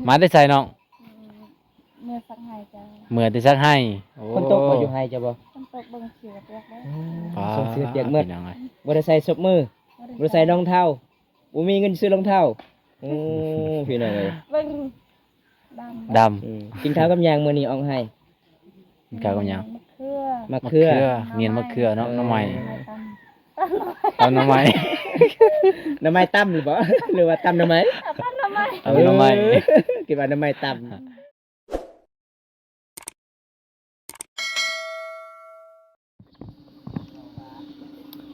ມາແຕ່ໃສນ້ອງ? ອືມ ເມືອສັກໄຮ່ເຈົ້າ. ເມືອແຕ່ສັກໄຮ່. ໂອ້ ຝົນຕົກບໍ່ຢູ່ໄຮ່ເຈົ້າບໍ່? ຝົນຕົກເບິ່ງເສືອປຽກເບິດ. ອືມ ປາດ ສົ່ງເສືອປຽກເບິດ. ພີ່ນ້ອງເອີຍ ບໍ່ໄດ້ໃສ່ສົບມື ບໍ່ໄດ້ໃສ່ ບໍ່ໄດ້ໃສ່ລອງເທົ້າ ບໍ່ມີເງິນຊື້ລອງເທົ້າ. ໂອ້ ພີ່ນ້ອງເອີຍ ເບິ່ງ ດຳ ດຳ. ອືມ ກິນເຂົ້າກັບຫຍັງມື້ນີ້ອອກໄຮ່? ກິນເຂົ້າກັບຫຍັງ? ໝາກເຂືອ ໝາກເຂືອ ໝາກເຂືອ ແມ່ນໝາກເຂືອເນາະ. ເອີ ໜໍ່ໄມ້ ໜໍ່ໄມ້ຕຳ ໜໍ່ໄມ້ຕຳ ໜໍ່ໄມ້ຕຳ ຫຼືບໍ່ ຫຼືວ່າຕຳໜໍ່ໄມ້? ຕຳໜໍ່ໄມ້ ຕຳໜໍ່ໄມ້. ເອີ ຄິດວ່າໜໍ່ໄມ້ຕຳ.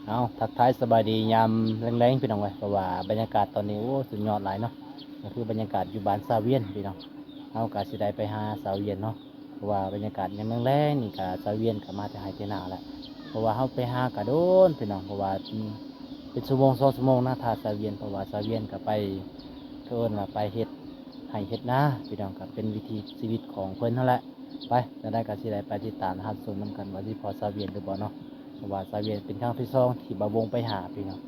ເອົາ ທັກທາຍສະບາຍດີຍາມແລງໆ ພີ່ນ້ອງເອີຍ ເພາະວ່າບັນຍາກາດຕອນນີ້ ໂອ້ ສຸດຍອດຫຼາຍເນາະ. ກໍຄືບັນຍາກາດຢູ່ບ້ານສາວວຽນ ພີ່ນ້ອງ. ເຮົາກໍຊິໄດ້ໄປຫາສາວວຽນເນາະ ເພາະວ່າບັນຍາກາດຍາມແລງໆ ນີ້ກໍສາວວຽນກໍມາແຕ່ໄຮ່ແຕ່ນາແຫຼະ ເພາະວ່າເຮົາໄປຫາກໍດົນ ພີ່ນ້ອງ ເພາະວ່າ ອືມ ເປັນຊົ່ວໂມງສອງຊົ່ວໂມງນະ ຖ້າສາວວຽນ ເພາະວ່າສາວວຽນກໍໄປ ເຂົາເອີ້ນວ່າໄປເຮັດໄຮ່ເຮັດນາ ພີ່ນ້ອງ ກໍເປັນວິຖີຊີວິດຂອງເພິ່ນຫັ້ນແຫຼະ. ໄປ ຈັ່ງໃດກໍຊິໄດ້ໄປຕິດຕາມຮັບຊົມນຳກັນວ່າຊິພໍ້ສາວວຽນຫຼືບໍ່ເນາະ ເພາະວ່າສາວວຽນເປັນຄັ້ງທີສອງທີ່ບ່າວວົງໄປຫາ ພີ່ນ້ອງ.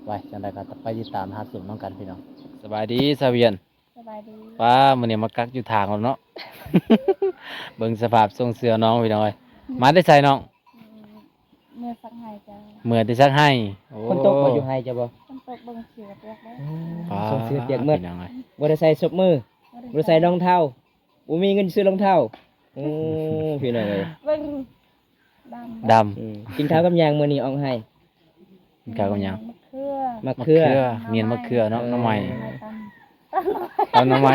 ໄປ ຈັ່ງໃດກໍໄປຕິດຕາມຮັບຊົມນຳກັນ ພີ່ນ້ອງ. ສະບາຍດີສາວວຽນ. ສະບາຍດີ. ປ້າ ມື້ນີ້ມາກັກຢູ່ທາງແລ້ວເນາະ ເບິ່ງສະພາບຊົງເສື້ອນ້ອງ ພີ່ນ້ອງເອີຍ. ມາແຕ່ໃສນ້ອງ? ອືມ ເມືອສັກໄຮ່ເຈົ້າ. ເມືອແຕ່ສັກໄຮ່. ໂອ້ ຝົນຕົກບໍ່ຢູ່ໄຮ່ເຈົ້າບໍ່? ຝົນຕົກເບິ່ງເສືອປຽກເບິດ. ອືມ ປາດ ສົ່ງເສືອປຽກເບິດ ພີ່ນ້ອງເອີຍ ບໍ່ໄດ້ໃສ່ສົບມື ບໍ່ໄດ້ໃສ່ ບໍ່ໄດ້ໃສ່ລອງເທົ້າ ບໍ່ມີເງິນຊື້ລອງເທົ້າ. ໂອ້ ພີ່ນ້ອງເອີຍ ເບິ່ງ ດຳ ດຳ. ອືມ ກິນເຂົ້າກັບຫຍັງມື້ນີ້ອອກໄຮ່? ກິນເຂົ້າກັບຫຍັງ? ໝາກເຂືອ ໝາກເຂືອ ໝາກເຂືອ ແມ່ນໝາກເຂືອເນາະ. ເອີ ໜໍ່ໄມ້ ຕຳໜໍ່ໄມ້ ຕຳໜໍ່ໄມ້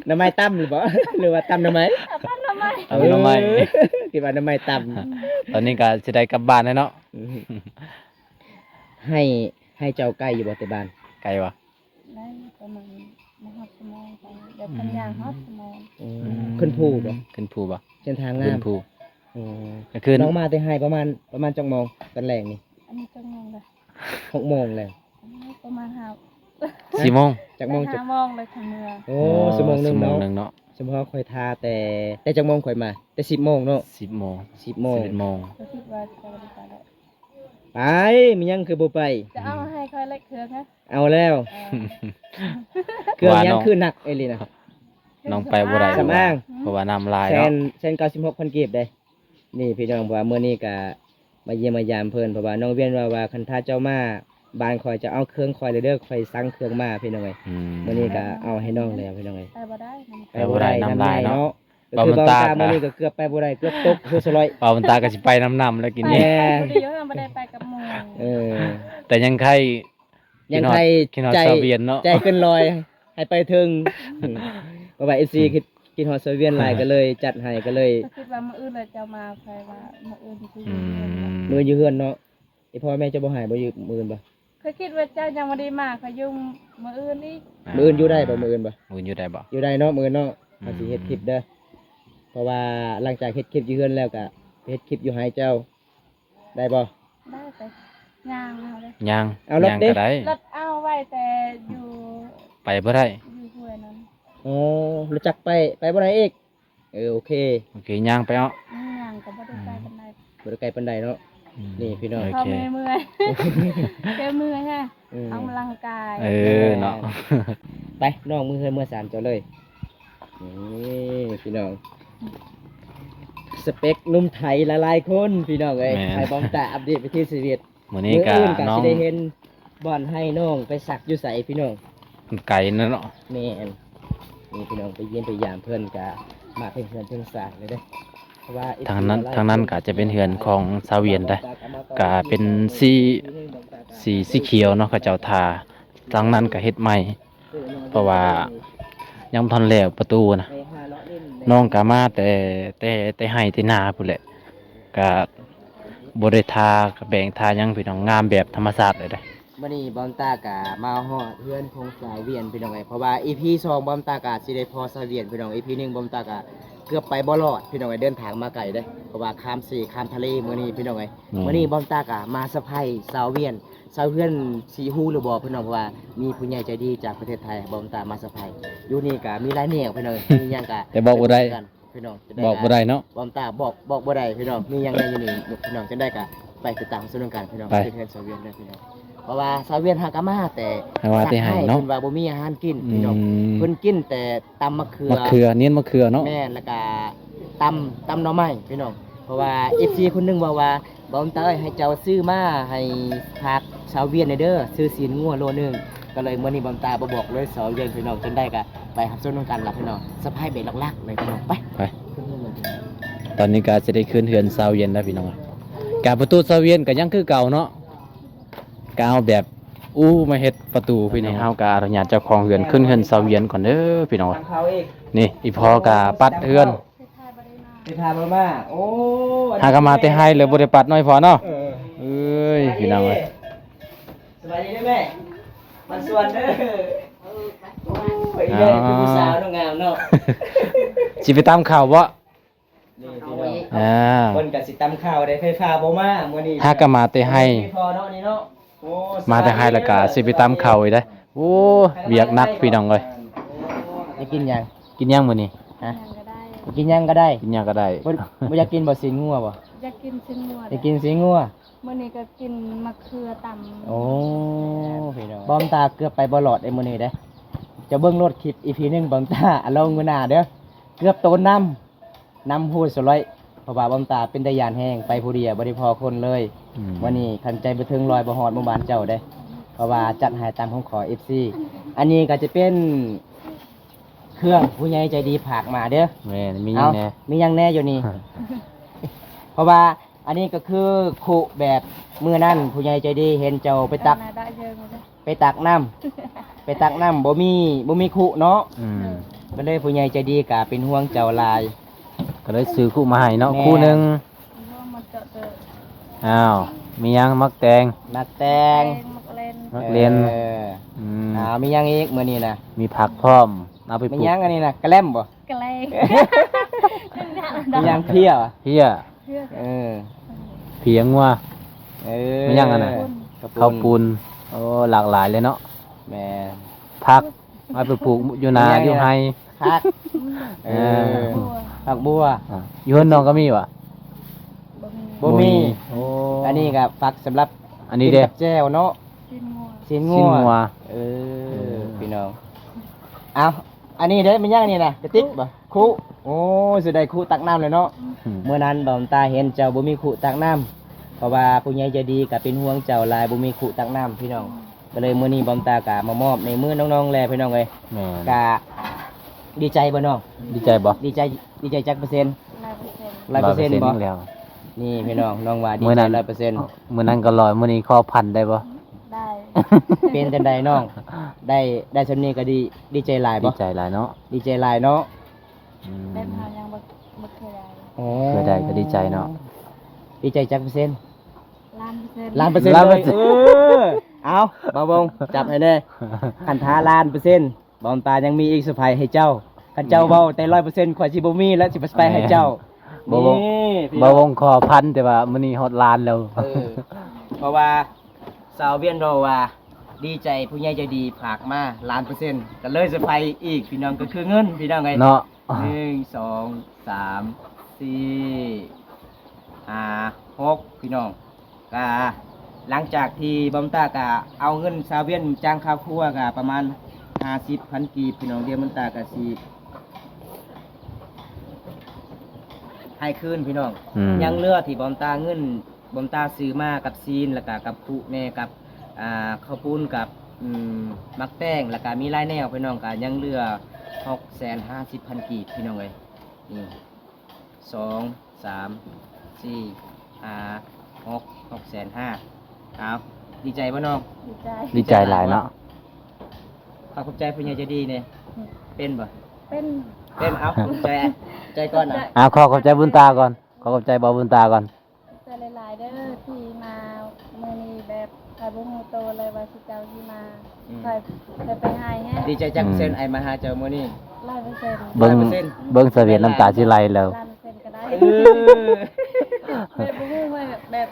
ໜໍ່ໄມ້ຕຳຫຼືບໍ່ ຫຼືວ່າຕຳໜໍ່ໄມ້? ຕຳໜໍ່ໄມ້ ເອີ ຄິດວ່າໜໍ່ໄມ້ຕຳ. ຕອນນີ້ກໍຊິໄດ້ກັບບ້ານແລ້ວເນາະ. ອືມ ໄຮ່ ໄຮ່ເຈົ້າໄກຢູ່ບໍ່ແຕ່ບ້ານ? ໄກບໍ່? ໄດ້ປະມານບໍ່ຮອດຊົ່ວໂມງໄປ ແບບ ອືມ ຄັນຍ່າງຮອດຊົ່ວໂມງ. ອືມ ອືມ ຂຶ້ນພູບໍ່? ຂຶ້ນພູບໍ່? ເສັ້ນທາງງາມ ຂຶ້ນພູ. ອືມ ກໍຄືນ້ອງມາແຕ່ໄຮ່ປະມານ ປະມານຈັກໂມງຕອນແລງນີ້? ອັນນີ້ຈັກໂມງລະ? ຫົກໂມງແລ້ວ. ອັນນີ້ປະມານຫ້າ ສີ່ໂມງ. ຈັກໂມງ? ຫ້າໂມງເລີຍຄ່ອຍເມືອ. ໂອ້ ໂອ້ ຊົ່ວໂມງໜຶ່ງເນາະ ຊົ່ວໂມງໜຶ່ງເນາະ. ສົມມຸດຂ້ອຍຖ້າແຕ່ ແຕ່ຈັກໂມງຂ້ອຍມາ? ແຕ່ສິບໂມງເນາະ. ສິບໂມງ ສິບໂມງ ສິບເອັດໂມງ. ກໍຄິດວ່າຈະບໍ່ໄດ້ໄປແລ້ວ. ໄປ ມີຫຍັງຄືບໍ່ໄປ? ຈະເອົາໃຫ້ຂ້ອຍເລັກເຄື່ອງນະ? ເອົາແລ້ວ. ເອີ ເຄື່ອງຫຍັງຄືໜັກອີ່ຫຼີນະ? ນ້ອງໄປບໍ່ໄດ້ ສຳອາງ ເພາະວ່ານ້ຳຫຼາຍເນາະ. ແສນ ແສນເກົ້າສິບຫົກພັນກີບເດ້. ນີ້ພີ່ນ້ອງ ເພາະວ່າມື້ນີ້ກະມາຢ້ຽມມາຢາມເພິ່ນ ເພາະວ່ານ້ອງວຽນວ່າ ວ່າຄັນຖ້າເຈົ້າມາບ້ານຂ້ອຍ ເຈົ້າເອົາເຄື່ອງຂ້ອຍເລີຍເດີ ຂ້ອຍສັ່ງເຄື່ອງມາ ພີ່ນ້ອງເອີຍ. ອືມ ມື້ນີ້ກະເອົາໃຫ້ນ້ອງແລ້ວ ພີ່ນ້ອງເອີຍ. ໄປບໍ່ໄດ້ ໄປບໍ່ໄດ້ ນ້ຳຫຼາຍເນາະ. ເອີ ຄືບ່າວຕາກະ ມື້ນີ້ກໍເກືອບໄປບໍ່ໄດ້ ເກືອບຕົກ ຄືສະຫຼອຍ. ບ່າວຕາກະຊິໄປນຳນ້ຳແລ້ວກິນນີ້. ແມ່ນ ບໍ່ໄດ້ຢູ່ເຮືອນ ບໍ່ໄດ້ໄປກັບໝູ່. ເອີ ແຕ່ຍັງໄຄ ຍັງໄຄ ຄິດຮອດ ຄິດຮອດຊາວວຽນເນາະ ໃຈເກີນຮ້ອຍ ໃຫ້ໄປເຖິງ. ເພາະວ່າເອັຟຊີ ອືມ ຄິດ ຄິດຮອດຊາວວຽນຫຼາຍ ກໍເລີຍຈັດໃຫ້ ກໍເລີຍ ກໍຄິດວ່າມື້ອື່ນລະເຈົ້າມາ ຂ້ອຍວ່າມື້ອື່ນຊິຢູ່ເຮືອນ. ອືມ ມື້ຢູ່ເຮືອນເນາະ. ອີ່ພໍ່ແມ່ເຈົ້າບໍ່ໃຫ້ບໍ່ຢູ່ມື້ອື່ນບໍ່? ຂ້ອຍຄິດວ່າເຈົ້າຍັງບໍ່ໄດ້ມາ ຂ້ອຍຢູ່ມື້ອື່ນອີກ. ອ່າ ມື້ອື່ນຢູ່ໄດ້ບໍ່? ມື້ອື່ນບໍ່? ມື້ອື່ນຢູ່ໄດ້ບໍ່? ຢູ່ໄດ້ເນາະ ມື້ອື່ນເນາະ. ອືມ ເຮົາຊິເຮັດຄລິບເດີ ເພາະວ່າຫຼັງຈາກເຮັດຄລິບຢູ່ເຮືອນແລ້ວ ກະເຮັດຄລິບຢູ່ໄຮ່ເຈົ້າ ໄດ້ບໍ່? ໄດ້ ໄປຍ່າງເອົາເດ້. ຍ່າງ ເອົາລົດເດ້ ຍ່າງກໍໄດ້. ລົດເອົາໄວ້ແຕ່ຢູ່ ໄປບໍ່ໄດ້ ຢູ່ຫ້ວຍນັ້ນ. ອໍ ຮູ້ຈັກໄປ ໄປບໍ່ໄດ້ອີກ. ເອີ ໂອເຄ ໂອເຄ ຍ່າງໄປເນາະ. ອືມ ຍ່າງກໍບໍ່ໄດ້ໄກປານໃດ. ອືມ ບໍ່ໄດ້ໄກປານໃດເນາະ. ອືມ ນີ້ພີ່ນ້ອງ ໂອເຄ ພໍ່ແມ່ເມື່ອຍ ແກເມື່ອຍແທ້. ອືມ ອອກກຳລັງກາຍ. ເອີ ແມ່ນ ເນາະ. ໄປ ນ້ອງ ມື້ເຮືອນເມືອສານເຈົ້າເລີຍ. ນີ້ພີ່ນ້ອງ ສະເປັກໜຸ່ມໄທຫຼາຍໆຄົນ ພີ່ນ້ອງເອີຍ. ແມ່ນ ໃຫ້ບ່າວຕາອັບເດດວິຖີຊີວິດ. ມື້ນີ້ກະ ມື້ອື່ນກະ ນ້ອງ ຊິໄດ້ເຫັນບ່ອນໄຮ່ນ້ອງໄປສັກຢູ່ໃສພີ່ນ້ອງ? ມັນໄກນະເນາະ. ແມ່ນ ນີ້ພີ່ນ້ອງ ໄປຢ້ຽມໄປຢາມເພິ່ນກະມາເຖິງເຮືອນເຖິງຊານເລີຍເດ້. ເພາະວ່າທາງນັ້ນ ທາງນັ້ນກະຈະເປັນເຮືອນຂອງຊາວວຽນເດ້ ກະເປັນສີ ສີ ສີຂຽວເນາະ ເຂົາເຈົ້າທາ. ທາງນັ້ນກະເຮັດໃໝ່ ເພາະວ່າຍັງບໍ່ທັນແລ້ວປະຕູນະ. ນ້ອງກະມາແຕ່ ແຕ່ ແຕ່ໄຮ່ແຕ່ນາພຸ້ນແຫຼະ ກະບໍ່ໄດ້ທາກະແບງທາຫຍັງພີ່ນ້ອງ ງາມແບບທຳມະຊາດເລີຍເດ້. ມື້ນີ້ບ່າວຕາກະມາຮອດເຮືອນຂອງສາວວຽນພີ່ນ້ອງເອີຍ ເພາະວ່າອີພີສອງບ່າວຕາກະຊິໄດ້ພໍ້ສາວວຽນພີ່ນ້ອງ. ອີພີໜຶ່ງບ່າວຕາກະເກືອບໄປບໍ່ລອດພີ່ນ້ອງເອີຍ ເດີນທາງມາໄກເດ້ ເພາະວ່າຂ້າມເຊຂ້າມທະເລມື້ນີ້ພີ່ນ້ອງເອີຍ. ອືມ ມື້ນີ້ບ່າວຕາກະມາເຊີໄພສາວວຽນ ຊາວເຮືອນຊິຮູ້ຫຼືບໍ່ພີ່ນ້ອງ ເພາະວ່າມີຜູ້ໃຫຍ່ໃຈດີຈາກປະເທດໄທ ບ່າວຕາມາເຊີໄພ. ຢູ່ນີ້ກະມີຫຼາຍແນວພີ່ນ້ອງ ມີຫຍັງກະ ແຕ່ບອກບໍ່ໄດ້ ພີ່ນ້ອງ ຈະໄດ້ ບອກບໍ່ໄດ້ເນາະ. ບ່າວຕາບອກ ບອກບໍ່ໄດ້ພີ່ນ້ອງ ມີຫຍັງແດ່ຢູ່ນີ້ພີ່ນ້ອງ ຈັ່ງໃດກະໄປຕິດຕາມຊົມນຳກັນພີ່ນ້ອງ. ໄປ ເປັນເຮືອນຊາວວຽນເດີພີ່ນ້ອງ. ເພາະວ່າຊາວວຽນຫາກະມາແຕ່ ຫາກະມາແຕ່ໄຮ່ເນາະ ສັກໄຮ່ ເພິ່ນວ່າບໍ່ມີອາຫານກິນ ອືມ ພີ່ນ້ອງ ເພິ່ນກິນແຕ່ຕຳໝາກເຂືອ ໝາກເຂືອ ໜຽນໝາກເຂືອເນາະ ແມ່ນ ແລ້ວກະຕຳ ຕຳໜໍ່ໄມ້ພີ່ນ້ອງ ເພາະວ່າເອັຟຊີຄົນໜຶ່ງເວົ້າວ່າ ບ່າວຕາເອີຍ ໃຫ້ເຈົ້າຊື້ມາໃຫ້ຝາກຊາວວຽນແດ່ເດີ ຊື້ຊີ້ນງົວໂລໜຶ່ງ ກໍເລີຍມື້ນີ້ບ່າວຕາບໍ່ບອກເລີຍຊາວວຽນພີ່ນ້ອງ ຈັ່ງໃດກໍໄປຮັບຊົມນຳກັນລະພີ່ນ້ອງ ສະພາຍແບບຫຼັກໆເລີຍພີ່ນ້ອງ ໄປ ໄປ ຕອນນີ້ກໍຈະໄດ້ຂຶ້ນເຮືອນຊາວວຽນແລ້ວພີ່ນ້ອງ ກະປະຕູຊາວວຽນກໍຍັງຄືເກົ່າເນາະ ກໍເອົາແບບອູ່ມາເຮັດປະຕູພີ່ນ້ອງ ເຮົາກໍອະນຸຍາດເຈົ້າຂອງເຮືອນຂຶ້ນເຮືອນຊາວວຽນກ່ອນເດີພີ່ນ້ອງ ນີ້ອີພໍ່ກໍປັດເຮືອນ ໄຟຟ້າບໍ່ໄດ້ມາ ໂອ້ ຫາກະມາແຕ່ໄຮ່ເລີຍບໍ່ໄດ້ປັດເນາະ ພໍ່ເນາະ ເອີ ເອີຍ ພີ່ນ້ອງເອີຍ ສະບາຍດີເດີແມ່ ມັນຊວນເດີ ເອີ ໂອ້ຍ ແມ່ເປັນຜູ້ສາວເນາະ ງາມເນາະ ຊິໄປຕຳເຂົ້າບໍ່? ນີ້ພີ່ນ້ອງ ອ່າ ເພິ່ນກໍຊິຕຳເຂົ້າໄດ້ ໄຟຟ້າບໍ່ມາມື້ນີ້ ຫາກະມາແຕ່ໄຮ່ ພໍ່ເນາະ ນີ້ເນາະ ໂອ້ ມາແຕ່ໄຮ່ແລ້ວກໍຊິໄປຕຳເຂົ້າອີກເດ້ ໂອ້ ວຽກໜັກພີ່ນ້ອງເອີຍ ຢາກກິນຫຍັງ? ກິນຫຍັງມື້ນີ້? ຮະ? ກິນຫຍັງກໍໄດ້ ກິນຫຍັງກໍໄດ້ ບໍ່ ບໍ່ຢາກກິນບໍ່ຊີ້ນງົວບໍ່? ຢາກກິນຊີ້ນງົວ ຢາກກິນຊີ້ນງົວ ມື້ນີ້ກໍກິນໝາກເຂືອຕຳ ໂອ້ ພີ່ນ້ອງ ບ່າວຕາເກືອບໄປບໍ່ລອດເດ້ມື້ນີ້ເດ້ ຈະເບິ່ງໂລດຄລິບອີພີໜຶ່ງ ບ່າວຕາ ອາ ລົງມື້ໜ້າເດີ ເກືອບໂຕນນຳ ນຳໂຮສະຫຼອຍ ເພາະວ່າບ່າວຕາເປັນຕາຢ້ານແຮງ ໄປຜູ້ດຽວບໍ່ໄດ້ພໍ້ຄົນເລີຍ ອືມ ມື້ນີ້ຄັນໃຈບໍ່ເຖິງຮ້ອຍ ບໍ່ຮອດໝູ່ບ້ານເຈົ້າເດ້ ເພາະວ່າຈັດໃຫ້ຕາມຄຳຂໍເອັຟຊີ ອັນນີ້ກໍຈະເປັນເຄື່ອງຜູ້ໃຫຍ່ໃຈດີຝາກມາເດີ ແມ່ນ ມີຫຍັງແດ່? ເອົ້າ ມີຫຍັງແດ່ຢູ່ນີ້? ເພາະວ່າອັນນີ້ກໍຄືຄຸແບບມື້ນັ້ນຜູ້ໃຫຍ່ໃຈດີເຫັນເຈົ້າໄປຕັກ ໄປຕັກນ້ຳ ໄປຕັກນ້ຳ ບໍ່ມີ ບໍ່ມີຄຸເນາະ ອືມ ກໍເລີຍຜູ້ໃຫຍ່ໃຈດີກໍເປັນຫ່ວງເຈົ້າຫຼາຍ ກໍເລີຍຊື້ຄຸມາໃຫ້ເນາະ ແມ່ນ ຄຸໜຶ່ງ ອ້າວ ມີຫຍັງ? ໝາກແຕງ ໝາກແຕງ ໝາກເລັ່ນ ໝາກເລັ່ນ ເອີ ອືມ ອ້າວ ມີຫຍັງອີກມື້ນີ້ນະ? ມີຜັກພ້ອມ ເອົາໄປປູກ ມີຫຍັງອັນນີ້ນະ? ກະແລັມບໍ່? ກະແລັມ ມີຫຍັງ? ເພຍ ເພຍ ເອີ ເພຍງົວ ເອີ ມີຫຍັງອັນນັ້ນ? ເຂົ້າປຸ້ນ ເຂົ້າປຸ້ນ ໂອ້ ຫຼາກຫຼາຍເລີຍເນາະ ແມ່ນ ຜັກ ເອົາໄປປູກຢູ່ນາ ຢູ່ໄຮ່ ຜັກ ເອີ ຜັກບົວ ອ່າ ຢູ່ເຮືອນນ້ອງກໍມີຫວາ? ບໍ່ມີ ບໍ່ມີ ບໍ່ມີ ໂອ້ ອັນນີ້ກໍຝັກສຳລັບ ອັນນີ້ເດ້ ກິນກັບແຈ່ວເນາະ ຊີ້ນງົວ ຊີ້ນງົວ ຊີ້ນງົວ ເອີ ເອີ ພີ່ນ້ອງ ເອົ້າ ອັນນີ້ເດ້ ແມ່ນຫຍັງນີ້ນະ? ກະຕິກບໍ່? ຄຸ ໂອ້ ຊິໄດ້ຄຸຕັກນ້ຳແລ້ວເນາະ ອືມ ມື້ນັ້ນບ່າວຕາເຫັນເຈົ້າບໍ່ມີຄຸຕັກນ້ຳ ເພາະວ່າຜູ້ໃຫຍ່ໃຈດີກໍເປັນຫ່ວງເຈົ້າຫຼາຍ ບໍ່ມີຄຸຕັກນ້ຳ ພີ່ນ້ອງ ອືມ ກໍເລີຍມື້ນີ້ບ່າວຕາກໍມາມອບໃນມືນ້ອງໆແລະ ພີ່ນ້ອງເອີຍ ແມ່ນ ກໍດີໃຈບໍ່ນ້ອງ? ດີໃຈບໍ່? ດີໃຈ ດີໃຈຈັກເປີເຊັນ? ຮ້ອຍເປີເຊັນ ຮ້ອຍເປີເຊັນບໍ່? ນີ້ພີ່ນ້ອງ ນ້ອງວ່າດີໃຈຮ້ອຍເປີເຊັນ ມື້ນັ້ນກໍຮ້ອຍ ມື້ນີ້ຂໍພັນໄດ້ບໍ່? ໄດ້ ເປັນຈັ່ງໃດນ້ອງ? ໄດ້ ໄດ້ສ່ຳນີ້ກໍດີ ດີໃຈຫຼາຍບໍ່? ດີໃຈຫຼາຍເນາະ ດີໃຈຫຼາຍເນາະ ອືມ ແບບເຮົາຍັງບໍ່ ບໍ່ເຄີຍໄດ້ ໂອ້ ເຄີຍໄດ້ກໍດີໃຈເນາະ ດີໃຈຈັກເປີເຊັນ? ລ້ານເປີເຊັນ ລ້ານເປີເຊັນ ລ້ານເປີເຊັນ ເອີ ເອົາ ບ່າວວົງ ຈັບໃຫ້ແດ່ ຄັນຖ້າລ້ານເປີເຊັນ ບ່າວຕາຍັງມີອີກເຊີໄພຣສ໌ໃຫ້ເຈົ້າ ຄັນເຈົ້າເວົ້າແຕ່ຮ້ອຍເປີເຊັນ ຂ້ອຍຊິບໍ່ມີແລ້ວ ຊິໄປໃຫ້ເຈົ້າ ແມ່ນ ບ່າວວົງ ນີ້ ບ່າວວົງຂໍພັນ ແຕ່ວ່າມື້ນີ້ຮອດລ້ານແລ້ວ ເອີ ເພາະວ່າ ຊາວວຽນເວົ້າວ່າ ດີໃຈຜູ້ໃຫຍ່ໃຈດີຝາກມາລ້ານເປີເຊັນ ກໍເລີຍເຊີໄພຣສ໌ອີກພີ່ນ້ອງ ກໍຄືເງິນພີ່ນ້ອງເອີຍເນາະ ໜຶ່ງ ສອງ ສາມ ສີ່ ຫ້າ ຫົກ ພີ່ນ້ອງ ກະຫຼັງຈາກທີ່ບ່າວຕາກະເອົາເງິນຊາວວຽນຈ້າງຄ່າຄົວກະປະມານຫ້າສິບພັນກີບພີ່ນ້ອງ ດຽວບ່າວຕາກະຊິໃຫ້ຄືນພີ່ນ້ອງ ອືມ ຍັງເຫຼືອທີ່ບ່າວຕາເງິນ ບ່າວຕາຊື້ມາກັບຊີ້ນ ແລ້ວກະກັບຄຸແດ່ ກັບ ອ່າ ເຂົ້າປຸ້ນ ກັບ ອືມ ໝາກແຕງ ແລ້ວກະມີຫຼາຍແນວພີ່ນ້ອງ ກະຍັງເຫຼືອຫົກແສນຫ້າສິບພັນກີບພີ່ນ້ອງເອີຍ ນີ້ ສອງ ສາມ ສີ່ ຫ້າ ຫົກ ຫົກແສນຫ້າ ເອົາ ດີໃຈບໍ່ນ້ອງ? ດີໃຈ ດີໃຈຫຼາຍເນາະ ຂອບໃຈຜູ້ໃຫຍ່ໃຈດີແດ່ ອືມ ເປັນບໍ່? ເປັນ ເປັນ ເອົາ ຂອບໃຈ ໃຈກ່ອນນະ ເອົາ ຂໍຂອບໃຈບຸນຕາກ່ອນ ຂໍຂອບໃຈບ່າວບຸນຕາກ່ອນ ຂອບໃຈຫຼາຍໆເດີທີ່ມາມື້ນີ້ ແບບຂ້ອຍບໍ່ຮູ້ໂຕເລີຍວ່າຊິ ເຈົ້າຊິມາ ອືມ ຂ້ອຍ ຂ້ອຍໄປຫາແຮງ ດີໃຈຈັກເປີເຊັນ ອືມ ອ້າຍມາຫາເຈົ້າມື້ນີ້? ຮ້ອຍເປີເຊັນ ເບິ່ງ ຮ້ອຍເປີເຊັນ ເບິ່ງສະຫວຽນນ້ຳຕາຊິໄຫຼແລ້ວ ລ້ານເປີເຊັນກໍໄດ້ ເອີ ແບບບໍ່ຮູ້ວ່າແບບ ແບບ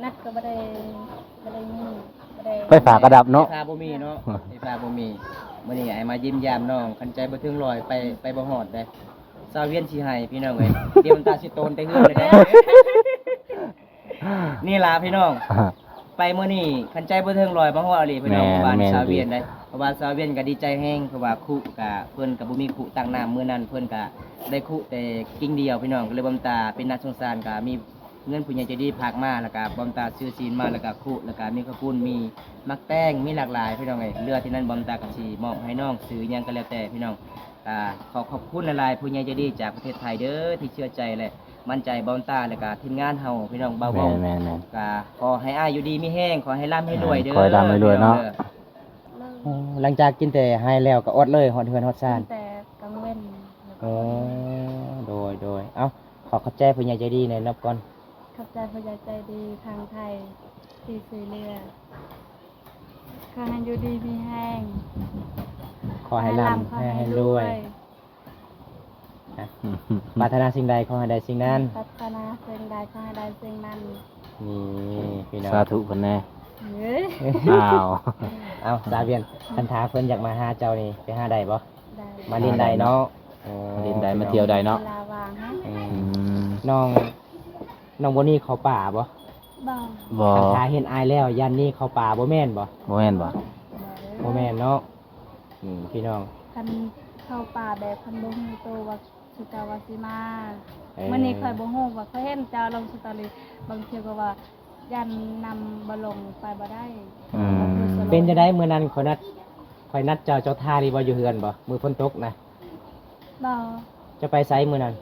ນັດກໍບໍ່ໄດ້ ບໍ່ໄດ້ມີ ບໍ່ໄດ້ ໄຟຟ້າກໍດັບເນາະ ໄຟຟ້າບໍ່ມີເນາະ ອືມ ໄຟຟ້າບໍ່ມີ ມື້ນີ້ອ້າຍມາຢ້ຽມຢາມນ້ອງ ຄັນໃຈບໍ່ເຖິງຮ້ອຍ ໄປ ໄປບໍ່ຮອດເດ້ ຊາວວຽນຊິໃຫ້ພີ່ນ້ອງເອີຍ ດຽວມັນຕາຊິໂຕນແຕ່ເຮືອນເລີຍເດ້ ນີ້ລະພີ່ນ້ອງ ໄປມື້ນີ້ ຄັນໃຈບໍ່ເຖິງຮ້ອຍ ມາຮອດອີ່ຫຼີພີ່ນ້ອງ. ແມ່ນ ບ້ານ ແມ່ນ ຊາວວຽນເດ້ ເພາະວ່າຊາວວຽນກໍດີໃຈແຮງ ເພາະວ່າຄຸກະ ເພິ່ນກໍບໍ່ມີຄຸຕັ້ງນ້ຳ ມື້ນັ້ນເພິ່ນກໍໄດ້ຄຸແຕ່ກິ່ງດຽວພີ່ນ້ອງ. ກໍເລີຍບອມຕາເປັນໜ້າສົງສານ ກໍມີເງິນຜູ້ໃຫຍ່ໃຈດີຝາກມາ ແລ້ວກໍບອມຕາຊື້ຊີ້ນມາ ແລ້ວກໍຄຸ ແລ້ວກໍມີເຂົ້າປຸ້ນ ມີໝາກແຕງ ມີຫຼາກຫຼາຍພີ່ນ້ອງເອີຍ. ເຫຼືອທີ່ນັ້ນບອມຕາກໍຊິມອບໃຫ້ນ້ອງ ຊື້ຫຍັງກໍແລ້ວແຕ່ພີ່ນ້ອງ. ກໍຂໍຂອບຄຸນຫຼາຍໆ ຜູ້ໃຫຍ່ໃຈດີຈາກປະເທດໄທເດີ ທີ່ເຊື່ອໃຈ ແລະ ໝັ້ນໃຈບອມຕາ ແລ້ວກໍທີມງານເຮົາພີ່ນ້ອງ. ບ່າວວອງ ແມ່ນໆໆ ກໍຂໍໃຫ້ອ້າຍຢູ່ດີມີແຮງ ຂໍໃຫ້ລ່ຳໃຫ້ລວຍເດີ ຂໍໃຫ້ລ່ຳໃຫ້ລວຍເນາະ. ພີ່ນ້ອງເດີ ໂອ້ ຫຼັງຈາກກິນແຕ່ໄຮແລ້ວກໍອອດເລີຍ ຮອດເຮືອນຮອດຊານ ກິນແຕ່ກາງເວັນ. ໂອ້ ໂດຍໆ ເອົ້າ ຂໍຂອບໃຈຜູ້ໃຫຍ່ໃຈດີແດ່ນະກ່ອນ. ຂອບໃຈຜູ້ໃຫຍ່ໃຈດີທາງໄທທີ່ຊ່ວຍເຫຼືອ. ຂໍໃຫ້ຢູ່ດີມີແຮງ ຂໍໃຫ້ລ່ຳ ຂໍໃຫ້ ໃຫ້ ໃຫ້ລວຍ ໃຫ້ລວຍ. ປາດຖະໜາສິ່ງໃດຂໍໃຫ້ໄດ້ສິ່ງນັ້ນ ປາດຖະໜາສິ່ງໃດຂໍໃຫ້ໄດ້ສິ່ງນັ້ນ. ນີ້ພີ່ນ້ອງ ສາທຸເພິ່ນແດ່. ເອີຍ ອ້າວ ເອົ້າ ສາວວຽນ ຄັນຖ້າເພິ່ນຢາກມາຫາເຈົ້ານີ້ ໄປຫາໄດ້ບໍ່? ໄດ້ ມາຫຼິ້ນໄດ້ເນາະ. ໂອ້ ມາຫຼິ້ນໄດ້ ມາທ່ຽວໄດ້ເນາະ ເວລາວ່າງເນາະ. ອືມ ອືມ ນ້ອງ ນ້ອງບໍ່ໜີເຂົ້າປ່າບໍ່? ບໍ່ ບໍ່. ຄັນຖ້າເຫັນອ້າຍແລ້ວຢ້ານໜີເຂົ້າປ່າ ບໍ່ແມ່ນບໍ່? ບໍ່ແມ່ນບໍ່? ບໍ່ແມ່ນເນາະ. ອືມ ພີ່ນ້ອງ ຄັນເຂົ້າປ່າແບບຄັນບໍ່ຮູ້ໂຕວ່າ ຄືເຈົ້າວ່າຊິມາ. ເອີ ມື້ນີ້ຂ້ອຍບໍ່ຮູ້ວ່າ ຂ້ອຍເຫັນເຈົ້າລົງສະຕໍຣີ ບາງເທື່ອກໍວ່າຢ້ານນຳບໍ່ລົງ ໄປບໍ່ໄດ້. ອືມ ເປັນຈັ່ງໃດມື້ນັ້ນ ຂ້ອຍນັດ ຂ້ອຍນັດເຈົ້າ ເຈົ້າຖ້ານີ້ບໍ່ ຢູ່ເຮືອນບໍ່ ມື້ຝົນຕົກນະ? ບໍ່. ເຈົ້າໄປໃສມື້ນັ້ນ?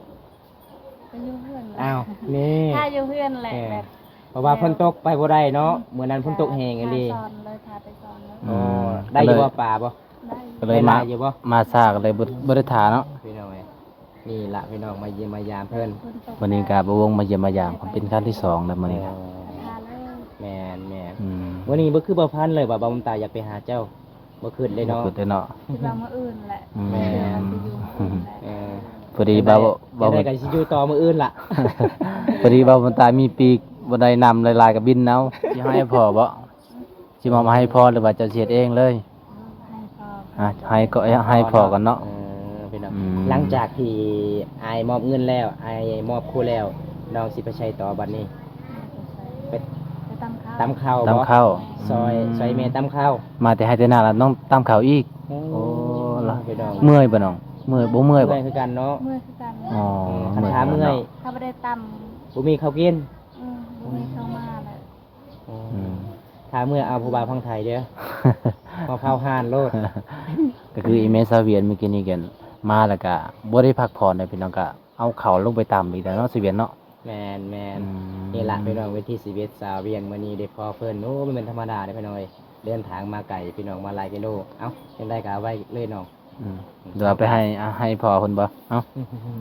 ກໍຢູ່ເຮືອນແຫຼະ. ອ້າວ ນີ້ ຖ້າຢູ່ເຮືອນແຫຼະ. ເອີ ແບບ ເພາະວ່າ ແມ່ນ ຝົນຕົກໄປບໍ່ໄດ້ເນາະ ມື້ນັ້ນຝົນຕົກແຮງອີ່ຫຼີ. ຖ້າສອນເລີຍ ຖ້າໄປສອນເລີຍ. ໂອ້ ອືມ ໄດ້ຢູ່ບໍ່ປາບໍ່? ໄດ້ ກໍເລີຍມາ ໄດ້ຢູ່ບໍ່? ມາຊ້າກໍເລີຍບໍ່ ບໍ່ໄດ້ຖ້າເນາະ ພີ່ນ້ອງເອີຍ. ນີ້ລະພີ່ນ້ອງ ມາຢ້ຽມມາຢາມເພິ່ນ. ມື້ນີ້ກໍບ່າວວອງມາຢ້ຽມມາຢາມ ເປັນຄັ້ງທີສອງແລ້ວມື້ນີ້. ໂອ້ ແມ່ນໆ. ອືມ ມື້ນີ້ບໍ່ຄືບ່າວພັນເລີຍວ່າ ບ່າວບຸນຕາຢາກໄປຫາເຈົ້າ. ບໍ່ຄິດເລີຍເນາະ ບໍ່ຄິດເລີຍເນາະ. ຄິດວ່າມື້ອື່ນແຫຼະ. ອືມ ເອີ ພໍດີບ່າວ ບ່າວ ຈັ່ງໃດກໍຊິຢູ່ຕໍ່ມື້ອື່ນລະ. ພໍດີບ່າວບຸນຕາມີປີກ ບໍ່ໄດ້ນຳຫຼາຍໆ ກໍບິນເອົາ. ຊິໃຫ້ພໍ່ບໍ່? ຊິມອບໃຫ້ພໍ່ ຫຼືວ່າເຈົ້າຊິເຮັດເອງເລີຍ? ໃຫ້ພໍ່. ຮະ ໃຫ້ກໍ ໃຫ້ພໍ່ກ່ອນເນາະ. ເອີ ພີ່ນ້ອງ ອືມ ຫຼັງຈາກທີ່ອ້າຍມອບເງິນແລ້ວ ອ້າຍມອບຄູແລ້ວ ນ້ອງຊິໄປໃສຕໍ່ບັດນີ້? ໄປ ໄປຕຳເຂົ້າ. ຕຳເຂົ້າ ຕຳເຂົ້າ ຊ່ອຍ ອືມ ຊ່ອຍແມ່ຕຳເຂົ້າ. ມາແຕ່ໄຮ່ແຕ່ນາລະຕ້ອງຕຳເຂົ້າອີກ. ໂອ້ ໂອ້ ລະ ພີ່ນ້ອງ ເມື່ອຍບໍ່ນ້ອງ? ເມື່ອຍ ບໍ່ເມື່ອຍບໍ່? ເມື່ອຍຄືກັນເນາະ. ເມື່ອຍຄືກັນ. ອໍ ເອີ ຄັນຖ້າເມື່ອຍ ເມື່ອຍເນາະ ຖ້າບໍ່ໄດ້ຕຳ ບໍ່ມີເຂົ້າກິນ. ອືມ ບໍ່ມີເຂົ້າມາແຫຼະ. ອືມ ຖ້າເມື່ອເອົາຜູ້ບ່າວຝັ່ງໄທເດີ້ ມາເຜົາຖ່ານໂລດ. ກໍຄືອີ່ແມ່ສາວວຽນມື້ກີ້ນີ້ກັນ ມາແລ້ວກະບໍ່ໄດ້ພັກຜ່ອນເດ້ພີ່ນ້ອງ ກະເອົາເຂົ້າລົງໄປຕຳອີກແລ້ວເນາະ ສາວວຽນເນາະ. ແມ່ນໆ ອືມ ນີ້ລະພີ່ນ້ອງ ວິຖີຊີວິດສາວວຽນ ມື້ນີ້ໄດ້ພໍ້ເພິ່ນ. ໂອ້ ບໍ່ແມ່ນທຳມະດາເດ້ພີ່ນ້ອງເອີຍ ເດີນທາງມາໄກພີ່ນ້ອງ ມາຫຼາຍກິໂລ. ເອົ້າ ຈັ່ງໃດກໍເອົາໄວ້ເລີຍນ້ອງ. ອືມ ດຽວເອົາໄປໃຫ້ ໃຫ້ພໍ່ເພິ່ນບໍ່? ເອົ້າ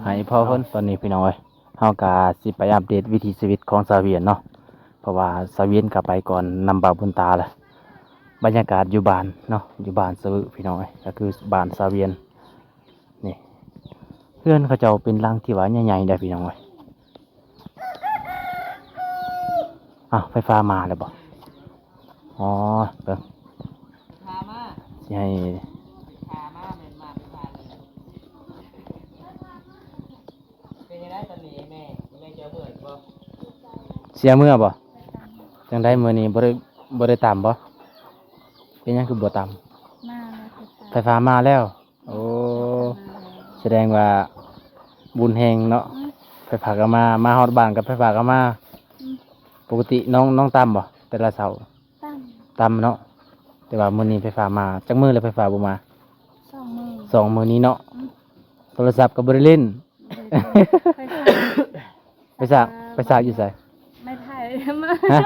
ໃຫ້ພໍ່ເພິ່ນ. ຕອນນີ້ພີ່ນ້ອງເອີຍ ເຮົາກະຊິໄປອັບເດດວິຖີຊີວິດຂອງສາວວຽນເນາະ ເພາະວ່າສາວວຽນກະໄປກ່ອນນຳບ່າວບຸນຕາລະ. ບັນຍາກາດຢູ່ບ້ານເນາະ ຢູ່ບ້ານສະວຶພີ່ນ້ອງເອີຍ ກະຄືບ້ານສາວວຽນ. ນີ້ ເຮືອນເຂົາເຈົ້າເປັນຫຼັງທີ່ວ່າໃຫຍ່ໆ ໄດ໋ພີ່ນ້ອງເອີຍ. ອ້າວ ໄຟຟ້າມາແລ້ວບໍ່? ອໍ ເບິ່ງ ພາມາ ຊິໃຫ້ ພາມາ ແມ່ນມາ ໄຟຟ້າເລີຍ. ເປັນຈັ່ງໃດຕອນນີ້ແມ່? ແມ່ຈະເມື່ອຍບໍ່? ເສຍເມື່ອບໍ່? ຈັ່ງໃດມື້ນີ້ບໍ່ໄດ້ ບໍ່ໄດ້ຕຳບໍ່? ເປັນຫຍັງຄືບໍ່ຕຳ? ມາແລ້ວ ໄຟຟ້າມາແລ້ວ. ໂອ້ ສະແດງວ່າບຸນແຮງເນາະ. ອືມ ໄຟຟ້າກໍມາ ມາຮອດບ້ານກໍໄຟຟ້າກໍມາ. ອືມ ປົກກະຕິນ້ອງ ນ້ອງຕຳບໍ່ແຕ່ລະເຊົ້າ? ຕຳ ຕຳເນາະ ແຕ່ວ່າມື້ນີ້ໄຟຟ້າມາ. ຈັກມື້ແລ້ວໄຟຟ້າບໍ່ມາ? ສອງມື້ ສອງມື້ນີ້ເນາະ. ອືມ ໂທລະສັບກໍບໍ່ໄດ້ຫຼິ້ນ. ໄປສາກ ໄປສາກຢູ່ໃສ? ໄມ້ໄຜ່ມາ ຮະ?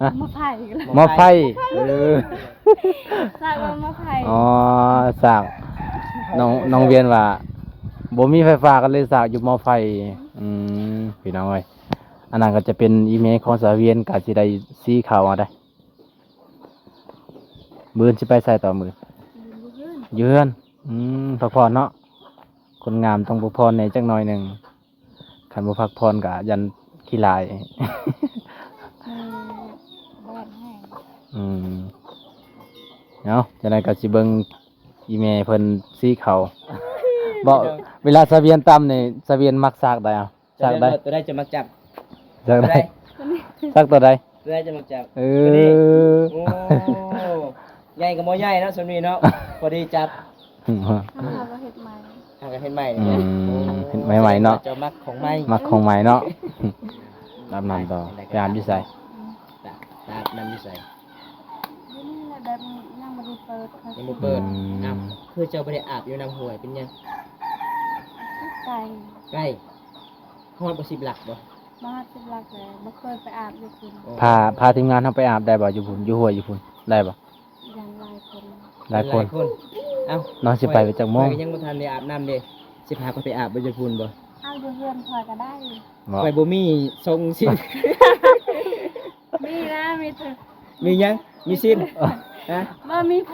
ຮະ? ມາໄຜ່ ມາໄຜ່ ເອີ ສາກມາໄຜ່. ອໍ ສາກ ນ້ອງ ນ້ອງວຽນວ່າບໍ່ມີໄຟຟ້າກໍເລີຍສາກຢູ່ໝໍ້ໄຟ. ອືມ ພີ່ນ້ອງເອີຍ ອັນນັ້ນກໍຈະເປັນອີ່ແມ່ຂອງສາວວຽນ ກໍຊິໄດ້ສີເຂົ້າເອົາໄດ໋. ມື້ອື່ນຊິໄປໃສຕໍ່ມື້? ຢູ່ເຮືອນ ຢູ່ເຮືອນ. ອືມ ພັກຜ່ອນເນາະ ຄົນງາມຕ້ອງພັກຜ່ອນແດ່ຈັກໜ້ອຍໜຶ່ງ ຄັນບໍ່ພັກຜ່ອນກະຢ້ານຂີ້ຫຼ້າຍ. ອືມ ເອົາ ຈັ່ງໃດກໍຊິເບິ່ງອີ່ແມ່ເພິ່ນສີເຂົ້າ. ບໍ່ ເວລາສາວວຽນຕຳນີ້ ສາວວຽນມັກສາກໃດ? ເອົາ ສາກໃດ? ໂຕໃດຈະມັກຈັບ? ສາກໃດ? ສັກໂຕໃດ? ເພື່ອຈະມາຈັບ ເອີ ໂອ້ ໃຫຍ່ກໍບໍ່ໃຫຍ່ເນາະ ສ່ຳນີ້ເນາະ ພໍດີຈັບ. ເຮົາກໍເຮັດໃໝ່ ເຮົາກໍເຮັດໃໝ່ ອືມ ເນາະ ເຮັດໃໝ່ໆເນາະ ເຈົ້າມັກຂອງໃໝ່ ມັກຂອງໃໝ່ເນາະ. ອາບນ້ຳຕໍ່ ໄປອາບຢູ່ໃສ? ອືມ ໄປອາບນ້ຳຢູ່ໃສ? ຢູ່ນີ້ແຫຼະ ແບບຍັງບໍ່ໄດ້ເປີດ ຍັງບໍ່ເປີດ. ອືມ ອ້າວ ຄືເຈົ້າບໍ່ໄດ້ອາບຢູ່ນ້ຳຫ້ວຍ ເປັນຫຍັງ? ໄກ ໄກ ຮອດບໍ່ ສິບຫຼັກບໍ່? ບໍ່ຮອດສິບຫຼັກແຫຼະ ບໍ່ເຄີຍໄປອາບຢູ່ພຸ້ນ. ໂອ້ ພາ ພາທີມງານເຮົາໄປອາບໄດ້ບໍ່ ຢູ່ພຸ້ນ ຢູ່ຫ້ວຍຢູ່ພຸ້ນ ໄດ້ບໍ່? ຍັງຫຼາຍຄົນ ຫຼາຍຄົນ ຫຼາຍຄົນ. ເອົ້າ ນ້ອງຊິໄປໄປຈັກໂມງ? ຂ້ອຍກໍຍັງບໍ່ທັນໄດ້ອາບນ້ຳເດ້ ຊິພາຂ້ອຍໄປອາບບໍ່ຢູ່ພຸ້ນບໍ່? ເອົາ ຢູ່ເຮືອນຂ້ອຍກໍໄດ້. ບໍ່ ຂ້ອຍບໍ່ມີຊົງຊິນ ມີນະ ມີແຕ່ ມີຫຍັງ? ມີຊິນ ຮະ? ບໍ່ ມີແພ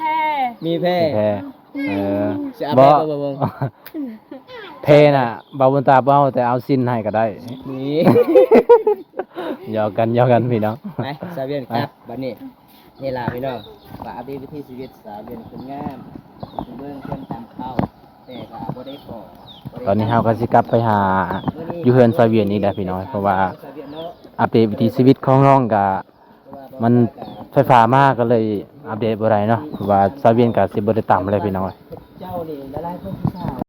ມີແພ ມີແພ. ເອີ ຊິເອົາ ບໍ່ ແພບໍ່ ບໍ່ເບິ່ງ ແພນະ ບ່າວບຸນຕາບໍ່ເອົາ ແຕ່ເອົາຊິນໃຫ້ກໍໄດ້. ນີ້ ຢອກກັນ ຢອກກັນພີ່ນ້ອງ. ໄປ ສາວວຽນ ໄປ ກັບບັດນີ້ ນີ້ລະພີ່ນ້ອງ ວ່າອັບເດດວິຖີຊີວິດສາວວຽນຄົນງາມ ເບິ່ງຄົນຕຳເຂົ້າ ແຕ່ກໍບໍ່ໄດ້ຂໍ ຕອນນີ້ເຮົາກໍຊິກັບໄປຫາຢູ່ເຮືອນສາວວຽນອີກແລ້ວພີ່ນ້ອງ ເພາະວ່າອັບເດດວິຖີຊີວິດຂອງນ້ອງກໍ ມັນໄຟຟ້າມາກໍເລີຍອັບເດດບໍ່ໄດ້ເນາະ ເພາະວ່າສາວວຽນກໍຊິບໍ່ໄດ້ຕຳແລ້ວພີ່ນ້ອງເອີຍ. ເຈົ້ານີ້ຫຼາຍໆຄົນຜູ້ສາວ